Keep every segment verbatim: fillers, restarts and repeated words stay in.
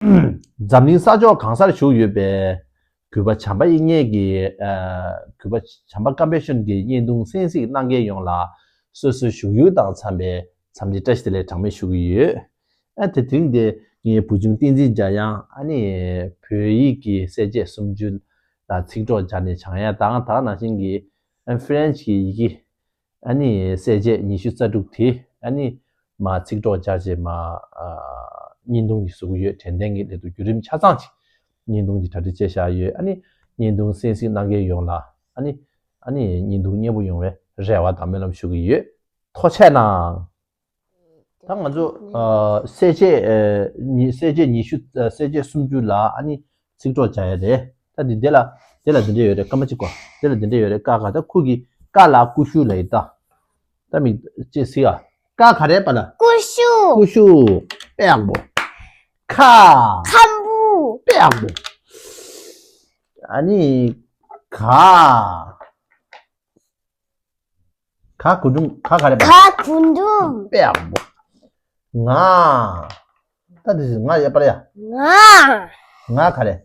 འཛམ་གླིང་ས་ཕྱོགས་གང་སར་བཞུགས་ཡོད་པའི་གུས་པ་བྱམས་པ་དབྱིག་གཉེན་གྱི་ཨ་གུས་པ་བྱམས་པ་ཀམ་པེ་ཤོན་གྱི་བརྙན་ཐུང་གསན་གཟིགས་གནང་མཁན་ཡོངས་ལ་སོ་སོའི་བཞུགས་ཡུལ་དང་འཚམ་པའི་འཚམས་འདྲི་བཀྲ་ཤིས་བདེ་ལེགས་གྲངས་མེད་ཞུ་གི་ཡོད། ཨ་དེ་དུས་འདི་ངའི་བུ་ཆུང་བསྟན་འཛིན་འཇམ་དབྱངས་ཨ་ནི་བོད་ཡིག་གི་གསལ་བྱེད་སུམ་ཅུ་ལ་ཚིག་གྲོགས་སྦྱར་ནས་སྦྱང་ཡ་དང་ད་ག་ནང་བཞིན་གྱི་ཨ་ཕ་རན་སི་གི་ཡི་གེ་ཨ་ནི་གསལ་བྱེད་ཉི་ཤུ་རྩ་དྲུག་དེ་ཨ་ནི་མ་ཚིག་གྲོགས་སྦྱར་བྱས་མ་ཨ་བརྙན་ཐུང་ཞིག་བཟོ་གི་ཡོད། དྲན་རྟེན་གྱི་སླད་དུ་བརྒྱུད་རིམ་ཆ་ཚང་ཅིག་བརྙན་ཐུང་གི་གྲ་སྒྲིག་བྱས་བཞག་ཡོད། ཨ་ནི་བརྙན་ཐུང་གསན་གཟིགས་གནང་མཁན་ཡོངས་ལ་ཨ་ནི་ཨ་ནི་བརྙན་ཐུང་མཉེས་པོ་ཡོང་བའི་རེ་བ་དང་སྨོན་ལམ་ཞུ་གི་ཡོད། ཐུགས་རྗེ་གནང་། ད་ང་ཚོ་ཨ་གསལ་བྱེད་ཨ་ཉི་གསལ་བྱེད་ཉི་ཤུ་ཨ་གསལ་བྱེད་སུམ་ཅུ་ལ་ཨ་ནི་ཚིག་གྲོགས་སྦྱར་ཡ་རེད། ད་འདི་འདི་ལ་འདི་ལ་འདི་འདྲ་ཡོད་རེད། སྐར་མ་གཅིག་གོ། འདི་ལ་འདི་འདྲ་ཡོད་རེད། ཀ་ག་ད་ཁུ་གི་ཀ་ལ་ཀུ་ཤུ་ལ་ཡི་ད། ད་མི་ཅེས་ཟིག་ཨ། ཀ་ག་རེད་པ་ལ། ཀུ་ཤུ། ཀུ་ཤུ། དཔེ་ཡག་པོ། ཁ། ཁམ་བུ། དཔེ་ཡག་པོ། ཨ་ནི་ག་ག་གུ་འབྲུམ་ག་ག་རེད་པ། ག་གུ་འབྲུམ། དཔེ་ཡག་པོ། ང་། ད་འདི་ང་ཡ་པར་ཡ། ང་། ང་ག་རེད།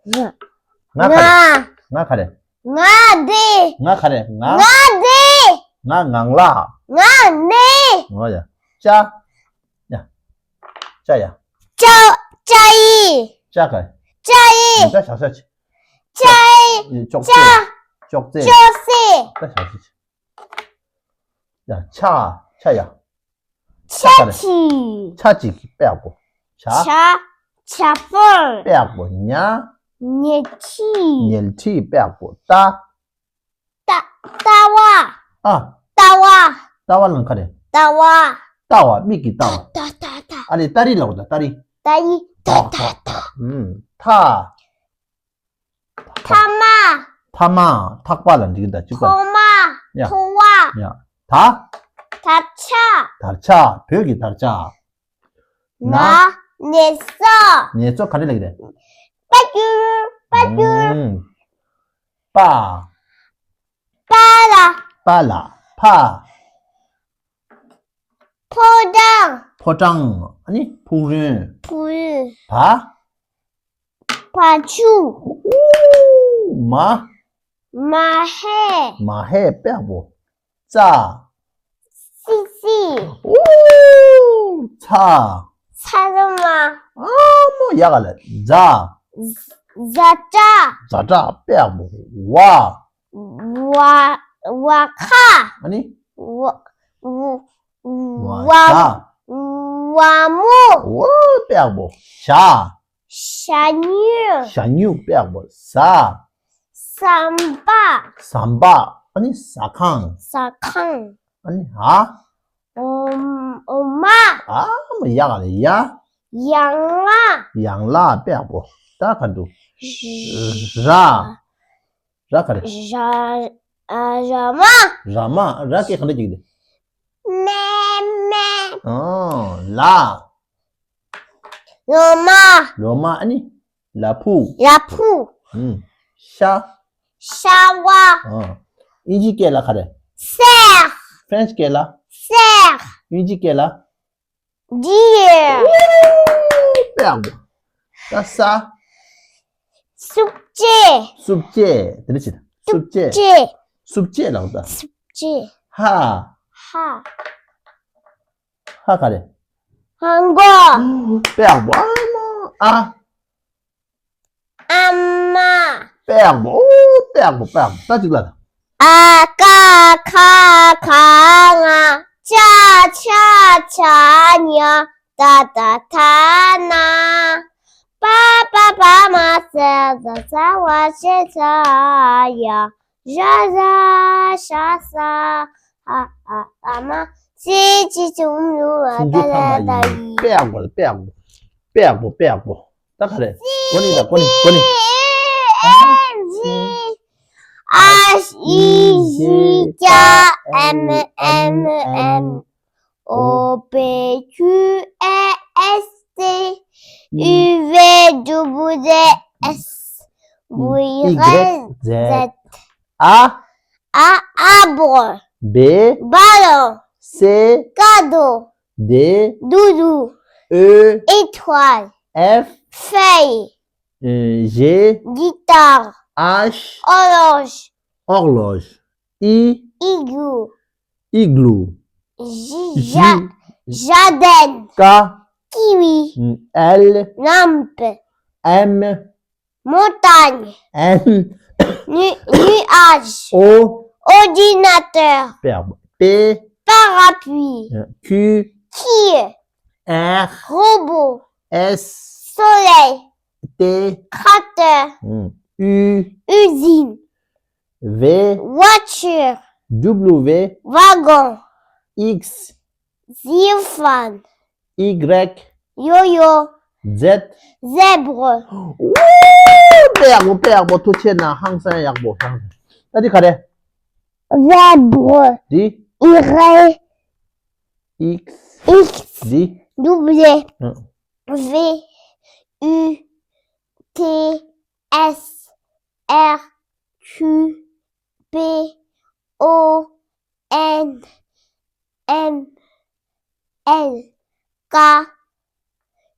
ང་། ང་ག་རེད། ང་ག་རེད། ང་འདི། ང་ག་རེད། ང་། ང་འདི། ང་ངང་ལགས། ང་ནི། ང་ཡ། ཅ། ཡ། ཅ་ཡ། ཅ། ཅ་ཡི། ཅ་ག་ཅ་ཡི། ཅ་ཤ་ཤ་ཆི། ཅ་ཡི། ཅོག་ཙེ། ཅ། ཅོག་ཙེ། ཅོག་ཙེ། ཅ་ཤ་ཤ་ཆི། ཡ། ཆ། ཆ་ཡ། ཆ་ཆི། ཆ་ཅིག་དཔེ་ཡག་པོ། ཆ། ཆ། ཆ་ཕོར། དཔེ་ཡག་པོ། ཉ། ཉལ་ཁྲི། ཉལ་ཁྲི་དཔེ་ཡག་པོ། ཏ། ཏ། ཏ་བ། ཨ། ཏ་བ། ཏ་བ་ལ་ག་རེ། ཏ་བ། ཏ་བ་མིག་གི་ཏ་བ། ཏ་ཏ་ཏ། ཨ་ནི་ཏ་རི་ལ་འོ་ད་ཏ་རི། ཏ་རི། ཏ་ཏ་ཏ། ཨུམ། ཐ། ཐ་མ། ཐ་མ། ཐག་པ་ལ་འགྲིག་ད་གཅིག་པ། ཐོག་མ། ཡ། ཐོག་བ། ཡ། ད། དར་ཆ། དར་ཆ། བོད་ཀྱི་དར་ཆ། ན། ན། ནས་སོ། ནས་སོ་ག་རེ་ལབ་ཀྱི་རེད། པ་ཀྱུར། པ་ཀྱུར། ཨུམ། པ། པ་ལ། པ་ལ། ཕ། ཕོ་བྲང་། ཕོ་བྲང་། ཨ་ནི་ཕུག་རོན། ཕུག་རོན། བ། བ་ཕྱུགས། ཨུ། མ། མ་ཧེ། མ་ཧེ་དཔེ་ཡག་པོ། ཙ། སི་སི། ཨུ། ཚ། ཚ་ལུ་མ། ཨ་མོ་ཡག་ག་ལ། ཛ། ཛ་དྲག། ཛ་དྲག་དཔེ་ཡག་པོ། བ། བ། བ་ཁ། ཨ་ནི། བ། བ། བ། བ་ཁ། བ་མོ། ཨོ་དཔེ་ཡག་པོ། ཞ། ཞ་སྨྱུག། ཞ་སྨྱུག་དཔེ་ཡག་པོ། ཟ། ཟམ་པ། ཟམ་པ། ཨ་ནི་ཟ་ཁང་། ཟ་ཁང་། ཨ་ནི་འ། འོ། འོ་མ། ཨ་མ་ཡག་ག་ལ། ཡ། ཡང་ལ། ཡང་ལ་དཔེ་ཡག་པོ། ད་ག་འདུག་ར། ར་ག་རེ། ར། ཨ། ར་མ། ར་མ། ར་སྐད་ག་འདྲ་ཅིག་རེད། མེ་མེ། ཨོ། ལ། ལོ་མ། ལོ་མ། ཨ་ནི། ལ་ཕུག་ལ་ཕུག་ཨུམ། ཤ། ཤ་བ། ཨོ། ཨིན་ཇི་སྐད་ལ་ག་རེ། སེག་ཕ་རན་སི་སྐད་ལ། སེག་ཨིན་ཇི་སྐད་ལ། ཌི་ཡར། དཔེ་ཡག་པོ། ད་ས། སུབ་ཅེ། སུབ་ཅེ། དེ་འདྲ་བྱེད། སུབ་ཅེ། ཅེ། སུབ་ཅེ་ལབ་ད། སུབ་ཅེ། ཧ། ཧ། ཧ་ག་རེ། ཧ་མགོ་དཔེ་ཡག་པོ། ཨ་མ། ཨ། ཨ་མ། དཔེ་ཡག་པོ། ཨོ་དཔེ་ཡག་པོ། དཔེ་ཡག་པོ། ད་གཅིག་ལ། ཨ་ཀ་ཁ་ག་ང་། ཅ་ཆ་ཇ་ཉ། ཏ་ཏ་ད་ན། པ་པ་བ་མ་ས་ས་ས་བ་ཤེ་ས་ཡ། ར་ར་ཤ་ས། ཨ་ཨ་ཨ་མ། སི་ཅི་ཅུམ་ལུ་ཨ་ད་ལ་ད་ཡི། དཔེ་ཡག་པོ། དཔེ་ཡག་པོ། དཔེ་ཡག་པོ། དཔེ་ཡག་པོ། ད་ག་རེ། གོ་ནི་ད་གོ་ནི་གོ་ནི། ཨ་ཨི་ཡི་ཀ་ཨེམ་ཨེན་ཨེན། ཨོ་པེ་ཀུ་ཨེ་ཨེས་ཏི། ཨུ་ཝེ་ཌུ་བུ་ཛེ་ཨེས། ཝི་ཝེ་ཛེད། ཨ། ཨ། ཨ་བོ། བེ། བ་ལོ། སེ། ཀ་དོ། དེ། དུ་དུ། ཨོ། ཨེ་ཐོལ། ཨེཕ། Feuille. Euh, G. Guitare. H. Horloge. Horloge. I. Igloo. Igloo. J. J. Ja-, jardin. K. Kiwi. Mm, L. Lampe. M. Montagne. N. Nu-, nuage. O. Ordinateur. Verbe. P. Parapluie. Euh, Q. Quille. R. Robot. S. Soleil. T. Cratère. Mm. U. Usine. V. Voiture. W. Wagon. X. Xylophone. Y. Yo-yo. Z. Zèbre. ཝུའུ། དཔེ་ཡག་པོ། དཔེ་ཡག་པོ། ཐུགས་རྗེ་གནང་། ཧང་སང་ཡག་པོ། ཧང་སང་། ད་འདི་ག་རེ། Zèbre. འདི། Y. X. X. འདི། W. ཨ། V. U. T. S. R. Q. P. O. N. M. L. K.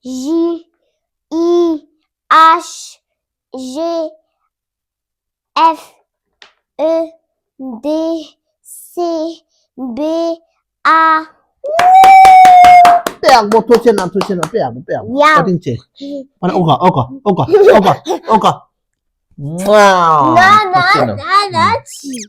J. I. H. J. F. E. D. C. B. A. དཔེ་ཡག་པོ། ཐུགས་རྗེ་གནང་། ཐུགས་རྗེ་གནང་། དཔེ་ཡག་པོ། དཔེ་ཡག་པོ། ཡ། བཀའ་དྲིན་ཆེ། ཨ་ནི་ཨོ་ག་ཨོ་ག་ཨོ་ག་ཨོ་ག་ཨོ་ག། ན་ན་ཐུགས་རྗེ་གནང་། ན་ན་ཅི།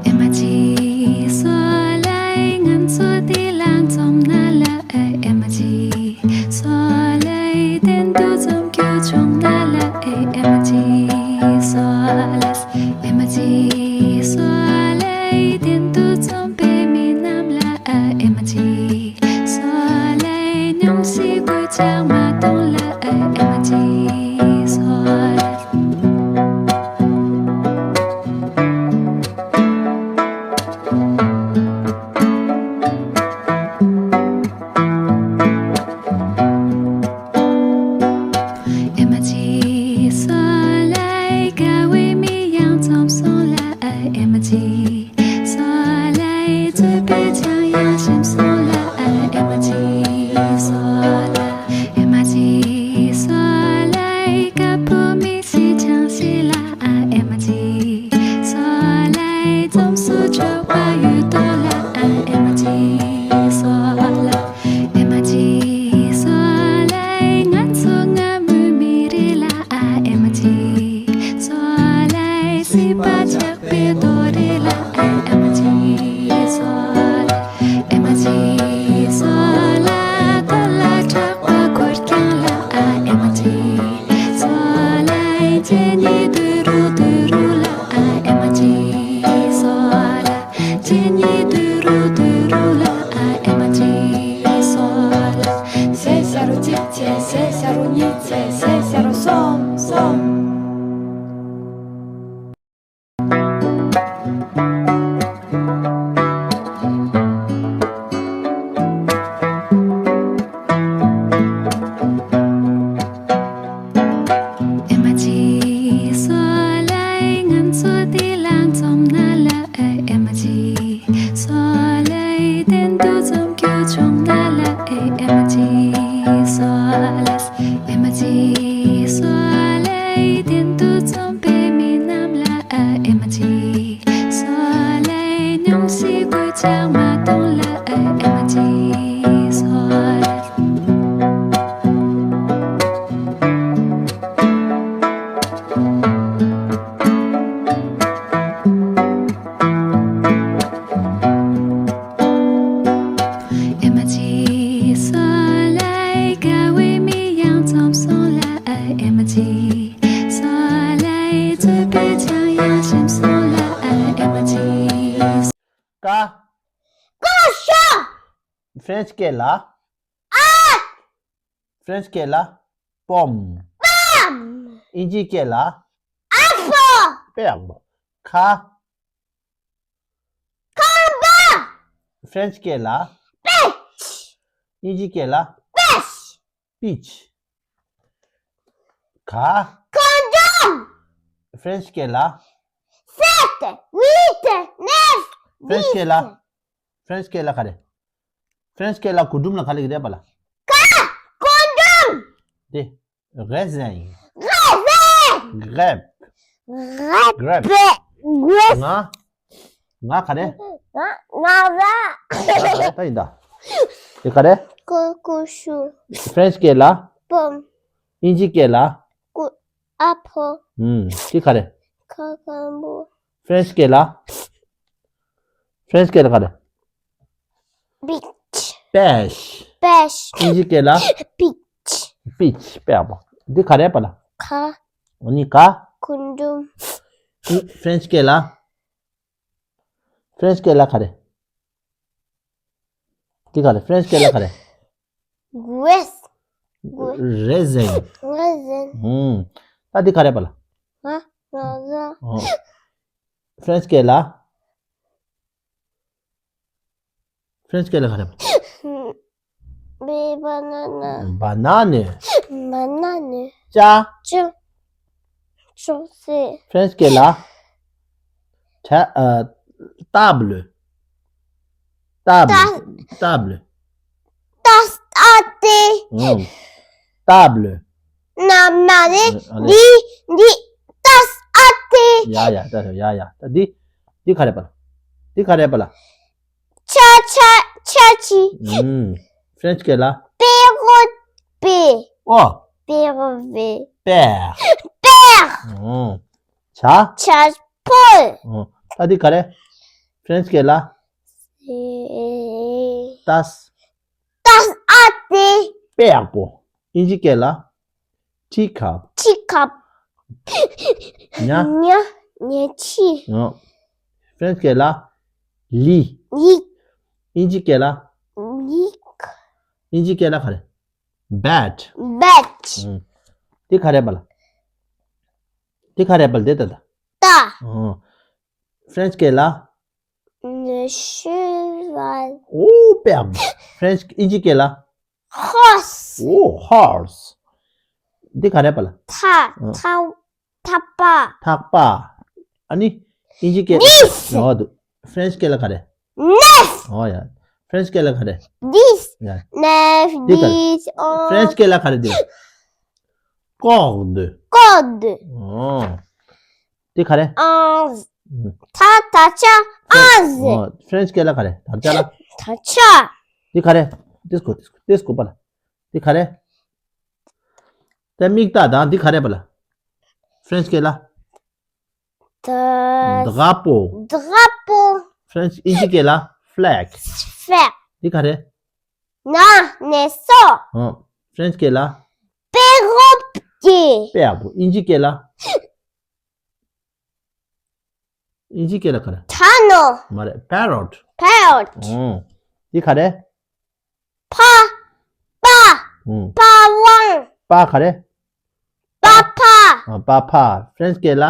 ཨེ་མ་ཅི། སོ་ལའི་ང་ཚོ་འདི་ལ་འཛོམས་ན་ལ། ཨེ་མ་ཅི། སོ་ལའི་སྟེང་དུ་འཛོམས་རྒྱུ་བྱུང་ན་ལ། ཨེ་མ་ཅི། སོ་ལ། ཨེ་མ་ཅི། སོ་ལའི་སྟེང་དུ་འཛོམས་པའི་མི་རྣམས་ལ། ཨེ་མ་ཅི། སོ་ལའི་སྙུང་གཞི་གོད་ཆག་མ་གཏོང་ལ། ཨེ་མ་ཅི། སོ་ལ། ཨེ་མ་ཅི། སོ་ལའི་དགའ་བའི་མི་ཡང་འཛོམས་སོང་ལ། ཨེ་མ་ཅི། སོ་ལའི་རྩོད་པའི་ཆང་ཡང་ཞིམ་སོང་ལ། ཨེ་མ་ཅི། སོ་ལ། ཨེ་མ་ཅི། སོ་ལའི་དཀར་པོ་མི་ཞིག་ཆང་ཞིག་ལ། ཨེ་མ་ཅི། སོ་ལའི་འཛོམས་སུ་ཆོག་པ་ཡོད་དོ་ལ། ཨེ་མ་ཅི། སོ་ལ། ཨེ་མ་ཅི། སོ་ལའི་ང་ཚོ་སྔ་མོའི་མི་རེད་ལ། ཨེ་མ་ཅི། སོ་ལའི་སྲིད་པ་ཆགས་པའི་རྡོ་རེད་ལ། ཨེ་མ་ཅི། སོ་ལ། ཨེ་མ་ཅི། སོ་ལ་རྡོ་ལ་གྲགས་པ་འཁོར་རྐྱང་ལ། ཨེ་མ་ཅི། སོ་ལའི་གཅེས་ཉི་དུ་རུ་དུ་རུ་ལ། ཨེ་མ་ཅི། སོ་ལ། གཅེས་ཉི་དུ་རུ་དུ་རུ་ལ། ཨེ་མ་ཅི། སོ་ལ། ཟས་ཤ་རུ་གཅིག་བྱས། ཟས་ཤ་རུ་གཉིས་བྱས། ཟས་ཤ་རུ་གསུམ་གསུམ། ཨེ་མ་ཅི། སོ་ལའི་ང་ཚོ་འདི་ལ་འཛོམས་ན་ལ། ཨེ་མ་ཅི། སོ་ལའི་སྟེང་དུ་འཛོམས་རྒྱུ་བྱུང་ན་ལ། ཨེ་མ་ཅི། སོ་ལ། ཨེ་མ་ཅི། སོ་ལའི་སྟེང་དུ་འཛོམས་པའི་མི་རྣམས་ལ། ཨེ་མ་ཅི། སོ་ལའི་སྙུང་གཞི་གོད་ཆག་མ་གཏོང་ལ། ཨེ་མ་ཅི། སོ་ལ། ཨེ་མ་ཅི། སོ་ལའི་དགའ་བའི་མི་ཡང་འཛོམས་སོང་ལ། ཨེ་མ་ཅི། སོ་ལའི་རྩོད་པའི་ཆང་ཡང་ཞིམ་སོང་ལ། ཨེ་མ་ཅི། ཀ་ཀ་ཤ། French སྐད་ལ། ཨ། French སྐད་ལ། Pomme། པམ། དབྱིན་ཇིའི་སྐད་ལ། ཨ་པལ། པེར། ཁ་ཁ་པ། French སྐད་ལ། པེཆ། དབྱིན་ཇིའི་སྐད་ལ། པེཆ། Peach། ཁ་ཁོན་ཌོམ། French སྐད་ལ། སེབ། ཝིཊ། ནེབ། French སྐད་ལ། French སྐད་ལ་ག་རེ། French སྐད་ལ་གོས་འབྲུམ་ལ་ག་རེ་རེད་པ་ལ། ཀ་ཁོན་ཌོམ། དེ། Raisin། རེ་ཟན། Grape། རེ་Grape། པེ་རེ། ང་། ང་ག་རེ། ང་ང་ར། ང་ག་རེ་ད་ཡིན་ད། དེ་ག་རེ། ཀུ་ཀུ་ཤུ། French སྐད་ལ། པོམ། དབྱིན་ཇི་སྐད་ལ། ཀུ་ཨ་པལ། ཨུམ། དེ་ག་རེ། ཁ་ཁམ་བུ། French སྐད་ལ། French སྐད་ལ་ག་རེ། པིཆ། པེཤ། པེཤ། དབྱིན་ཇི་སྐད་ལ། པིཆ། པིཆ། པེར། འདི་ག་རེ་པ་ལ། ཁ་ཨ་ནི་ཀ་ཁོན་ཌོམ། French སྐད་ལ། French སྐད་ལ་ག་རེ། འདི་ག་རེ། French སྐད་ལ་ག་རེ། གུ་ཝེས། གུ་ཝེས། Raisin། Raisin། ཨུམ། ད་འདི་ག་རེ་པ་ལ། ང་ང་ཟ། ཨོ། French སྐད་ལ། French སྐད་ལ་ག་རེ། Banana། Banane། Banane། ཅ། ཅ། ཅོ་སེ། French སྐད་ལ། ཆ་ཨ། Table། Table། Table། ཏ་ཨ་ཏེ། ཨུམ། Table། ན་མ་རེ། ཨ་ལེ། འདི་འདི་ཏ་ཨ་ཏེ། ཡ་ཡ་ད་ཡ་ཡ་ད་འདི་འདི་ག་རེ་པ་ལ། འདི་ག་རེ་པ་ལ། ཆ་ཆ་ཆ་ཆི། ཨུམ། French སྐད་ལ། པེ་རོ་པེ། ཨོ། པེ་རོ་པེ། Père། པེར། ཨུམ། ཆ། ཆ་པོལ། ཨུམ། ད་འདི་ག་རེ། French སྐད་ལ། ཨེ། ཏ། ཏ་ཨ་ཏེ། པེར་པོ། དབྱིན་ཇི་སྐད་ལ། Teacup། Teacup། ཉ། ཉ་ཉ་ཆི། ཨོ། French སྐད་ལ། Lit། Lit། དབྱིན་ཇི་སྐད་ལ། Lit། དབྱིན་ཇི་སྐད་ལ་ག་རེ། Bed། Bed། ཨུམ། དེ་ག་རེ་པ་ལ། དེ་ག་རེ་པ་ལ་དེ་ད་ད། ཏ། ཨོ། French སྐད་ལ། ནེ་ཤེ་ཝལ། ཨོ་པེར། French དབྱིན་ཇི་སྐད་ལ། Horse། ཨོ་horse། འདི་ག་རེ་པ་ལ། ཐ། ཨ། ཐ། ཐག་པ། ཐག་པ། ཨ་ནི། དབྱིན་ཇི་སྐད། This། ཨོ་དུ། French སྐད་ལ་ག་རེ། Knife། ཨོ་ཡ། French སྐད་ལ་ག་རེ། This། ཡ། Knife། འདི་ག་རེ། This། ཨོ། French སྐད་ལ་ག་རེ་འདི། Corde། Corde། ཨོ། འདི་ག་རེ། Ange། ཨུམ། ད་ད་ཆ། Ange། ཨོ། French སྐད་ལ་ག་རེ། དར་ཆ་ལ། དར་ཆ། འདི་ག་རེ། Disco disco disco པ་ལ། འདི་ག་རེ། ད་མིག་ཏ་དང་འདི་ག་རེ་པ་ལ། French སྐད་ལ། ད། Drapeau། Drapeau། French དབྱིན་ཇི་སྐད་ལ། Flag། Flag། འདི་ག་རེ། ན་ནེ་སོ། ཨོ། French སྐད་ལ། པེ་རོ་པེ། པེར་པོ། དབྱིན་ཇི་སྐད་ལ། དབྱིན་ཇི་སྐད་ལ་ག་རེ། ཐ་ནོ། མ་རེད། Parrot། Parrot། ཨོ། འདི་ག་རེ། ཕ། པ། ཨུམ། པ་ཝང་། པ་ག་རེ། པ་ཕ། ཨ། པ་ཕ། French སྐད་ལ།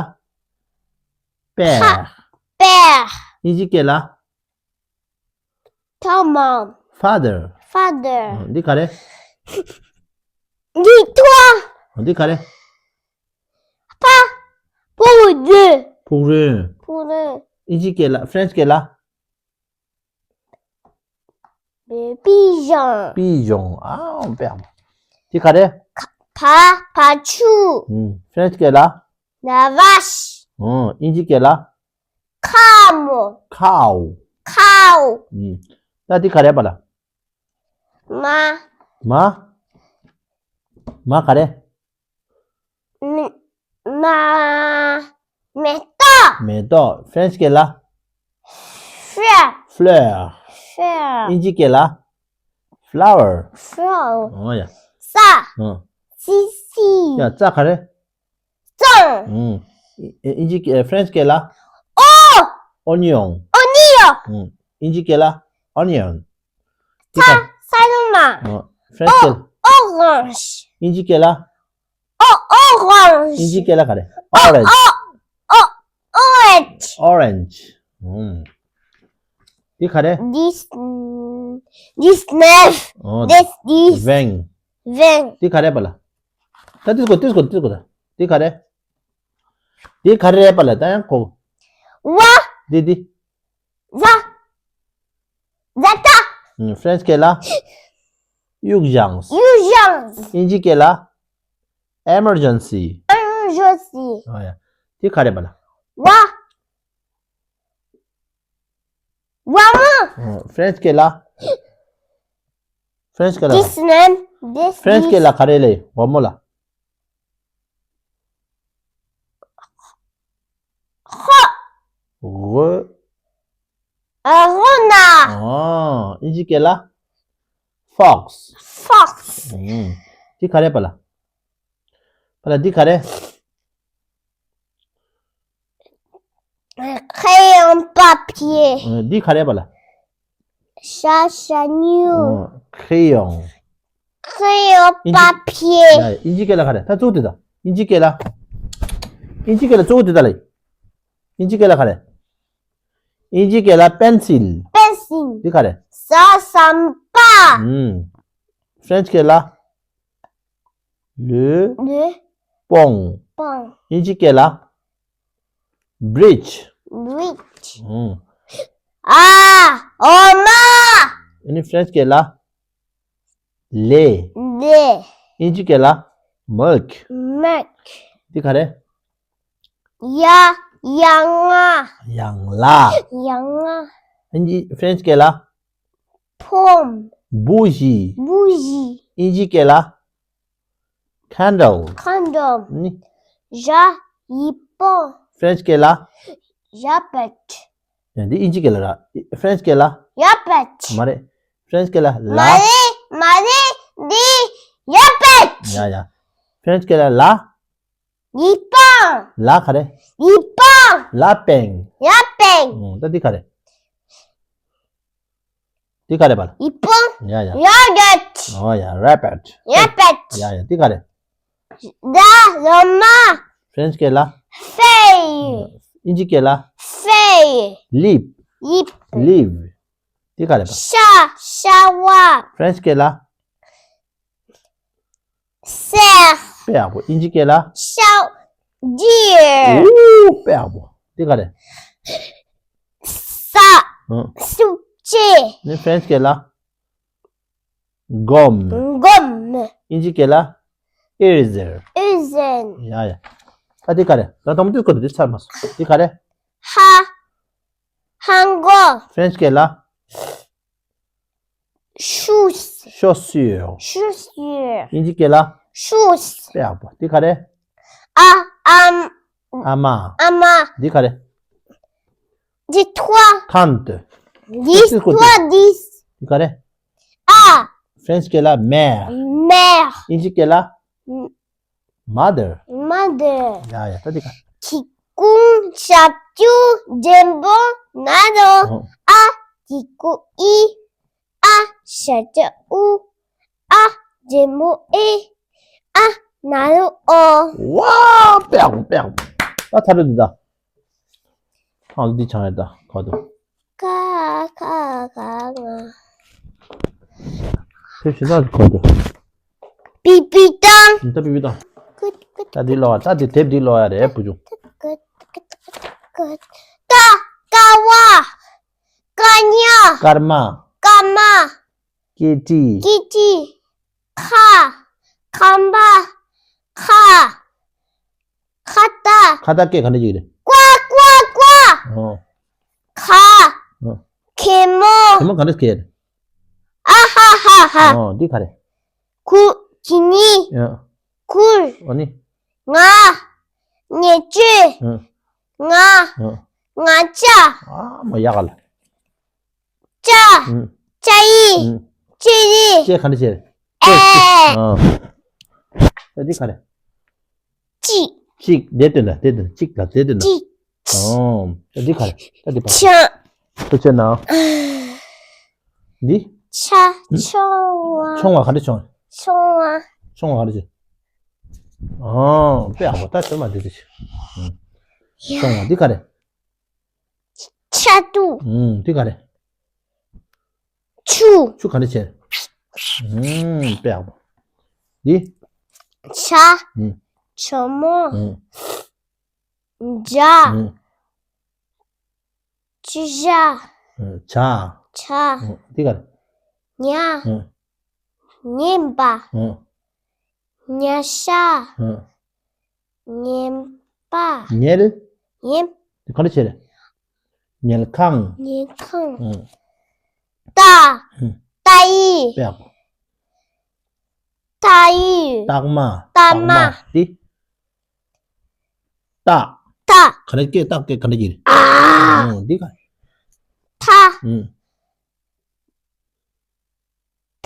Père། Père། དབྱིན་ཇི་སྐད་ལ། ཐ་མམ། Father། Father། ཨ། འདི་ག་རེ། འདི་ཐོ། ཨ། འདི་ག་རེ། ཕ། ཕུག་རོན། ཕུག་རོན། ཕུག་རོན། དབྱིན་ཇི་སྐད་ལ། French སྐད་ལ། པི་ཇོན། པི་ཇོན། ཨ། པེར། འདི་ག་རེ། ཕ། ཕ་ཕ་ཆུ། ཨུམ། French སྐད་ལ། ལ་ཝཤ། ཨོ། དབྱིན་ཇི་སྐད་ལ། ཁ་མོ། Cow། Cow། ཨུམ། ད་འདི་ག་རེ་པ་ལ། མ། མ། མ་ག་རེ། མ། མ། མེ་ཏོག་མེ་ཏོག French སྐད་ལ། Fleur། Fleur། Fleur། དབྱིན་ཇི་སྐད་ལ། Flower། Flower། ཨོ་ཡ། ས། ཨོ། སི་སི། ཡ། ཙ་ག་རེ། ཙང་། ཨུམ། དབྱིན་ཇི་སྐད། French སྐད་ལ། ཨོ། Onion། Onion། ཨུམ། ཨིན་ཇི་སྐད་ལ་onion། འདི་ག་ས་ས་ལུ་མ། ཨོ། French སྐད་ལ། Orange། ཨིན་ཇི་སྐད་ལ། ཨོ། Orange། ཨིན་ཇི་སྐད་ལ་ག་རེ། Orange། ཨོ། Orange། Orange། ཨུམ། འདི་ག་རེ། This this knife། ཨོ། This this wing། Wing། འདི་ག་རེ་པ་ལ། ད་འདི་གོ་འདི་གོ་འདི་གོ་ད། འདི་ག་རེ། འདི་ག་རེ་པ་ལ་ད་ཡང་གོ། ཝ། འདི་འདི། ཟ། ཟ་ད། ཨུམ། French སྐད་ལ། Urgence། Urgence། ཨིན་ཇི་སྐད་ལ། Emergency། Emergency། ཨོ་ཡ། འདི་ག་རེ་པ་ལ། ཝ། ཝ་མོ། ཨོ། French སྐད་ལ། French སྐད་ལ། This name this French སྐད་ལ་ག་རེ་ལབ། ཝ་མོ་ལ། ཧོ། ཝ། ཨ་ཧོ་ན། ཨོ། ཨིན་ཇི་སྐད་ལ། Fox། Fox། ཨུམ། འདི་ག་རེ་པ་ལ། པ་ལ་འདི་ག་རེ། Crayon papier། ཨ། འདི་ག་རེ་པ་ལ། ཤ་ཤ་ཉུ། ཨ། Crayon། Crayon papier། ཡ་ཡ། ཨིན་ཇི་སྐད་ལ་ག་རེ། ད་གཙོ་བོ་དེ་དང་། ཨིན་ཇི་སྐད་ལ། ཨིན་ཇི་སྐད་ལ་གཙོ་བོ་དེ་དང་ལ། ཨིན་ཇི་སྐད་ལ་ག་རེ། ཨིན་ཇི་སྐད་ལ་pencil། Pencil། འདི་ག་རེ། ས་ཟམ་པ། ཨུམ། French སྐད་ལ། Le le pont pont ཨིན་ཇི་སྐད་ལ། Bridge། Bridge ཨུམ། ཨ། འོ་མ། ཨ་ནི་French སྐད་ལ། Les les ཨིན་ཇི་སྐད་ལ། Milk། Milk འདི་ག་རེ། ཡ། ཡ་ང་། ཡང་ལ། ཡ་ང་། ཨིན་ཇི། French སྐད་ལ། Pomme། Bougie། Bougie ཨིན་ཇི་སྐད་ལ། Candle candle ནི། ཇ། ཡི་པོ། French སྐད་ལ། Rabbit ཡ། འདི་ཨིན་ཇི་སྐད་ལ་ར། French སྐད་ལ། Rabbit མ་རེད། French སྐད་ལ། ལ། མ་རེད། མ་རེད། འདི་rabbit ཡ་ཡ། French སྐད་ལ། ལ། ཡི་པང་། ལ་ག་རེ། ཡི་པང་། Lapin ཡ་པེང་། ཨོ། ད་འདི་ག་རེ། འདི་ག་རེ་པ་ལ། ཡི་པང་། ཡ་ཡ། Rabbit ཨོ་ཡ། Rabbit ཡ་པེད། ཡ་ཡ། འདི་ག་རེ། ད་ལོ་མ། French སྐད་ལ། Feuille ཨིན་ཇི་སྐད་ལ། Feuille Leaf ཡིབ། Leaf འདི་ག་རེ་པ། ཤ། ཤ་བ། French སྐད་ལ། Serre དཔེ་ཡག་པོ། ཨིན་ཇི་སྐད་ལ། Show Deer ཨུ། དཔེ་ཡག་པོ། འདི་ག་རེ། ས། ཨ། སུབ་ཅེ། ནི་French སྐད་ལ། Gomme འགོམ། ཨིན་ཇི་སྐད་ལ། Eraser Eraser ཡ་ཡ། ད་འདི་ག་རེ། ད་དང་པོ་འདི་ག་རེ། འདི་ཚར་མ་སོང་། འདི་ག་རེ། ཧ། ཧང་གོ། French སྐད་ལ། Shoes Chaussure Chaussure ཨིན་ཇི་སྐད་ལ། Shoes དཔེ་ཡག་པོ། འདི་ག་རེ། ཨ། ཨམ། ཨ་མ། ཨ་མ། འདི་ག་རེ། འདི་ཐོ། Tante འདི་ཐོ། འདི། འདི་ག་རེ། ཨ། French སྐད་ལ། Mère Mère ཨིན་ཇི་སྐད་ལ། Mother Mother ཡ་ཡ། ད་འདི་ག་ཁྱི་ཀུན་ཞབས་ཀྱུ་འཇམ་པོ་ན་རོ། ཨ། ཁྱི་ཀུ་ཨི། ཨ། ཞབས་ཀྱུ་ཨུ། ཨ། འཇམ་པོ་ཨེ། ཨ། ན་རོ་ཨོ། ཝ། དཔེ་ཡག་པོ། དཔེ་ཡག་པོ། ད་ཚར་འདི་ད། ཨ། འདི་ཆང་ཡ་ད་ག་དུ། ཀ་ཁ་ག་ང་། དེ་བྱེད་ན་ག་དུ། པི་པི་ཏང་། ད་པི་པི་ཏང་། ཀུ་ཀུ་ད་འདི་ལོ་བ། ད་འདི་དེབ་འདི་ལོ་ཡ་རེད་བུ་ཆུང་། ཀུ་ཀུ་ཀུ་ཀུ་ཀ་ཀ་བ། ཀ་ཉ། སྐར་མ། སྐར་མ། ཀེ་ཏི། ཀེ་ཏི། ཁ། ཁམ་པ། ཁ། ཁ་ཏ། ཁ་ཏ་སྐད་ག་འདྲ་ཅིག་རེད། ཀ་ཀ་ཀ་ཨོ། ཁ། ཨོ། ཁེ་མོ། ཁེ་མོ་ག་འདྲ་སྐད་རེད། ཨ་ཧ་ཧ་ཧ། ཨོ། འདི་ག་རེད། ཁུ། ཁྱི་ནི། ཨོ། ཁུར། ཨོ་ནི། ང་། ཉེ་ཅི། ཨོ། ང་། ཨོ། ང་ཅ། ཨ་མ་ཡག་ག་ལ། ཅ། ཨུམ། ཅ་ཡི། ཨུམ། ཅི་རི། ཅེ་ག་འདྲ་བྱེད། ཨེ། ཨ། ད་འདི་ག་རེ། ཅི། ཅིག་དེ་སྟོན་ད། དེ་སྟོན་ད། ཅིག་ལ་དེ་སྟོན་ད། ཅི། ཨོ། ད་འདི་ག་རེ། ད་འདི་པ། ཆང་། ཐུགས་རྗེ་གནང་། འདི། ཆ། ཆུང་བ། ཆུང་བ་ག་འདྲ་བྱུང་། ཆུང་བ། ཆུང་བ་ག་འདྲ་བྱུང་། ཨང་། དཔེ་ཡག་པོ། ད་དེ་མ་འདི་འདི་བྱས། ཨང་། ཆུང་བ་འདི་ག་རེ། ཆ་དུ། ཨང་། འདི་ག་རེ། ཆུ། ཆུ་ག་འདྲ་བྱས། ཨང་། དཔེ་ཡག་པོ། འདི། ཆ། ཨང་། ཆུ་མོ། ཨང་། ཇ། ཨང་། ཅི་ཞ། ཨང་། ཇ། ཇ། ཨང་། འདི་ག་རེ། ཉ། ཨང་། ཉན་པ། ཨང་། ཉ་ཤ། ཨང་། ཉན་པ། ཉལ། ཉན། འདི་ག་འདྲ་བྱས་རེད། ཉལ་ཁང་། ཉལ་ཁང་། ཨང་། ཏ། ཨང་། ཏ་ཡི། དཔེ་ཡག་པོ། ཏ་ཡི། སྟག་མ། སྟག་མ། སྟག་མ། འདི། ཏ། ཏ། ག་འདྲ་སྐད། སྟག་སྐད་ག་འདྲ་སྐད་རེད། ཨ། ཨང་། འདི་ག་ཐ། ཨང་།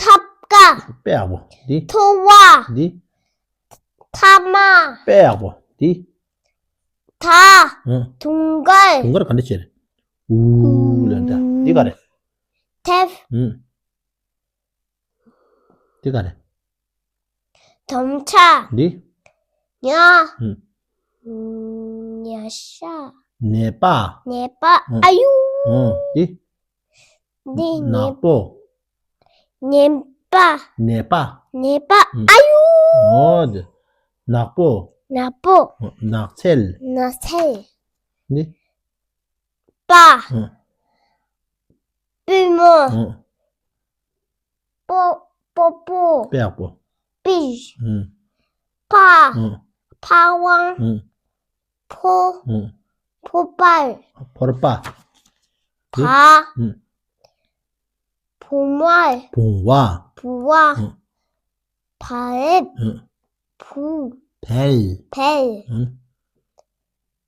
ཐབ་ཀ། དཔེ་ཡག་པོ། འདི། ཐོ་བ། འདི། ཐ་མ། དཔེ་ཡག་པོ། འདི། ད། ཨང་། དུང་དཀར། དུང་དཀར་ག་འདྲ་བྱས་རེད། ཨུ་ལབ་འདྲ། འདི་ག་རེ། ཐེབ། ཨང་། འདི་ག་རེ། དོམ་ཁྲ། འདི། ཉ། ཨང་། ཉ་ཤ། ནད་པ། ནད་པ། ཨང་། ཨ་ཡུ། ཨང་། འདི། འདི། ནག་པོ། ནད་པ། ནད་པ། ནད་པ། ཨང་། ཨ་ཡུ། ཨོ། འདི། ནག་པོ། ནག་པོ། ཨང་། ནགས་ཚལ། ནགས་ཚལ། འདི། པ། ཨང་། པུས་མོ། ཨང་། པོ། པོ་པོ། དཔེ་ཡག་པོ། པིར། ཨང་། ཕ། ཨང་། ཕ་ཝང་། ཨང་། ཕོ། ཨང་། ཕོར་པ། ཕོར་པ། བ། ཨང་། བུང་བ། བུང་བ། བུང་བ། ཨང་། བལ། ཨང་། བུ། བལ། བལ། ཨང་།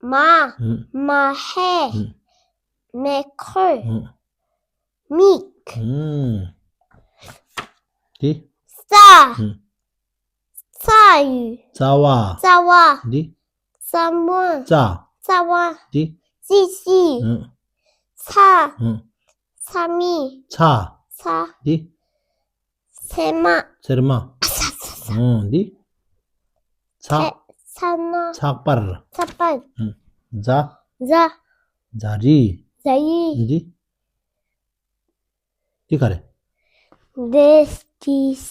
མ། ཨང་། མ་ཧེ། ཨང་། མེ་འཁོར། ཨང་། མིག། ཨང་། འདི། ས། ཨང་། ས་ཡུ། རྩ་བ། རྩ་བ། འདི། ས་མོ། རྩ། རྩ་བ། འདི། སི་སི། ཨང་། ཚ། ཨང་། ཚ་མི། ཚ། ཚ། འདི། ཚེར་མ། ཚེར་མ། ཨ་ས་ས་ས། ཨང་། འདི། ཚ། ཚ་ན། ཚགས་པར། ཚགས་པར། ཨང་། ཛ། ཛ། ཛ་རི། ཛ་ཡི། འདི། འདི་ག་རེ། This is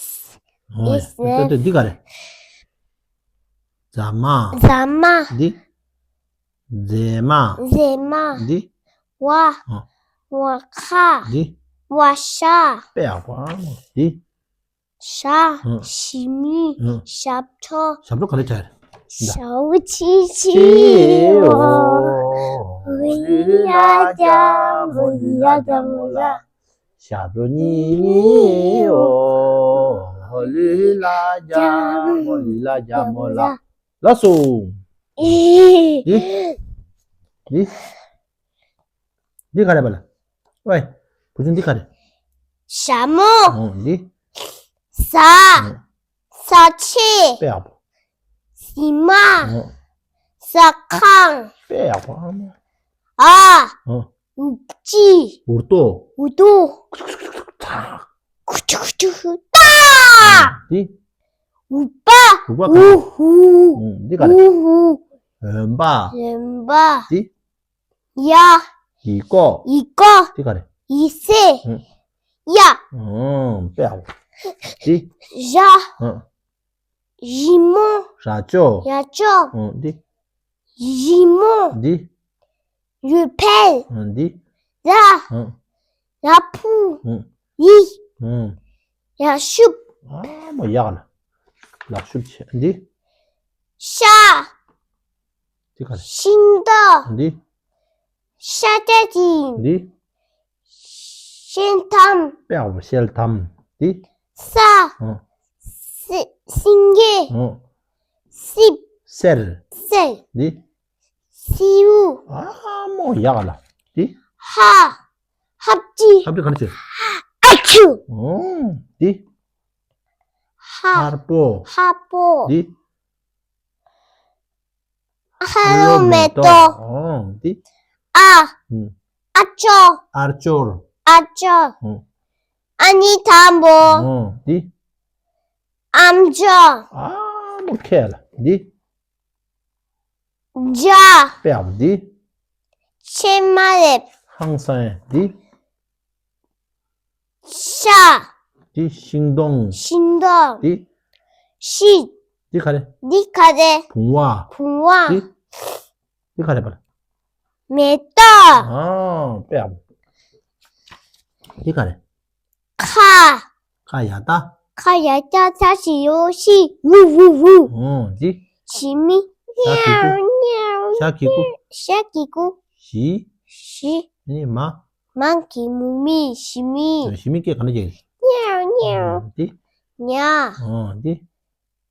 ཨོ་ཡ། འདི་ག་རེ། རྫ་མ། རྫ་མ། འདི། མཛེས་མ། མཛེས་མ། འདི། བ། ཨ། བ་ཁ། འདི། བ་ཤ། དཔེ་ཡག་པོ། འདི། ཞ། ཨ། ཞི་མི། ཨ། ཞབས་བྲོ། ཞབས་བྲོ་ག་རེ་བྱ། ཞའོ་ཆི་ཆི་ཆི་འོ། འོ། འོ་ལི་ལ་རྒྱ་མོ་ལི་ལ་རྒྱ་མོ་ལ། ཞབས་བྲོ་གཉིས་གཉིས་འོ། འོ་ལི་ལ་རྒྱ་མོ་ལི་ལ་རྒྱ་མོ་ལ། ལགས་སོ། ཨེ། འདི། འདི། འདི་ག་རེ་བ་ལ། ཝེ། བུ་ཆུང་འདི་ག་རེ། ཞྭ་མོ། ཨོ་འདི། ཟ། ཨོ། ཟ་ཆས། དཔེ་ཡག་པོ། ཟི་མ། ཨོ། ཟ་ཁང་། དཔེ་ཡག་པོ་ཨ་མ། ཨ། ཨོ། འུག་ཅི། འུར་རྡོ། འུར་རྡོ། ཐག་ཁུ་ཆུ་ཁུ་ཆུ་ཁུ། ཏ། འདི། འུག་པ། འུག་པ་ག་རེ། འུ་ཧུ། ཨོ་འདི་ག་རེ། འུ་ཧུ། འོན་པ། འོན་པ། འདི། ཡ། ཡིག་ཀོ། ཡིག་ཀོ། འདི་ག་རེ། ཡིག་ཚད། ཨང་། ཡ། ཨང་། དཔེ་ཡག་པོ། འདི། ཡ། ཨང་། ཡིག་མོ། ཡ་ཅོ། ཡ་ཅོ། ཨང་། འདི། ཡིག་མོ། འདི། ཡུ་ཕལ། ཨང་། འདི། ཡ། ཨང་། ཡ་ཕུ། ཨང་། ཡི། ཨང་། ཡ་ཤུབ། ཨ་མོ་ཡག་ལ། ལག་ཤུབ་ཆེ། འདི། ཤ། འདི་ག་རེ། ཤིང་ཏོག་འདི། ཤ་ཏ་ཅིང་། འདི། ཤེལ་ཐམ། དཔེ་ཡག་པོ་ཤེལ་ཐམ། འདི། ས། ཨང་། སི་སིང་གེ་ཨང་། སིབ། གསེར། གསེར། འདི། སེའུ། ཨ་མོ་ཡག་ལ། འདི། ཧ། ཧབ་ཅི། ཧབ་ཅི་ག་རེ་བྱེད། ཨ་ཆུ། ཨང་། འདི། ཧ། ཧར་པོ། ཧ་པོ། འདི། ཧ་ལོ་མེ་ཏོག་ཨང་། འདི། ཨ། ཨང་། ཨ་ཅོ། ཨར་ཅོར། ཨ་ཅོ། ཨོ། ཨ་ནི་དང་པོ། ཨོ། འདི། ཨམ་ཅོག་ཨ་མོ་ཁེ་ལ། འདི། ཇ། པེ་ཨ་འདི། ཕྱེ་མ་ལེབ། ཧང་སང་འདི། ཤ། འདི་ཤིང་སྡོང་། ཤིང་སྡོང་། འདི། ཤི། འདི་ག་རེ། འདི་ག་རེ། བུང་བ། བུང་བ། འདི། འདི་ག་རེ་པ་ལ། མེ་ཏོག་ཨ་པེ་ཨ། འདི་ག་རེ། ཁ། ཁ་ཡ་ཏ། ཁ་ཡ་ཏ་ཚ་ཞི་ཡོ་ཤི། ཝུ་ཝུ་ཝུ། ཨོ་འདི། ཞི་མི། ཤ་གི་ཀུ། ཤ་གི་ཀུ། ཤ་གི་ཀུ། ཞི། ཞི། ནི་མ། མ་གི་མུ་མི་ཞི་མི། ཞི་མི་སྐད་ག་འདྲ་ཅིག་ཉའོ་ཉའོ། འདི། ཉ། ཨོ་འདི།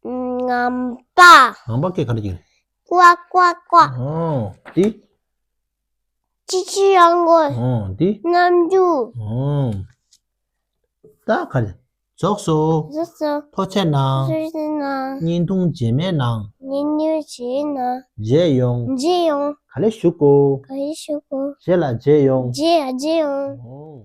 ངམ་པ། ངམ་པ་སྐད་ག་འདྲ་ཅིག་ཀ་ཀ་ཀ། ཨོ་འདི། ཅི་ཅི་རང་གོ། ཨོ་འདི། གནམ་གྲུ། ཨོ། ད་ག་རེ། རྫོགས་སོ། རྫོགས་སོ། ཐུགས་རྗེ་གནང་། ཐུགས་རྗེ་གནང་། བརྙན་ཐུང་རྗེས་མའི་ནང་། བརྙན་ཐུང་རྗེས་ནང་། མཇལ་ཡོང་། མཇལ་ཡོང་། ག་ལེ་ཞུ་གོ། ག་ལེ་ཞུ་གོ། རྗེས་ལ་མཇལ་ཡོང་། རྗེས་ལ་མཇལ་ཡོང་། ཨོ།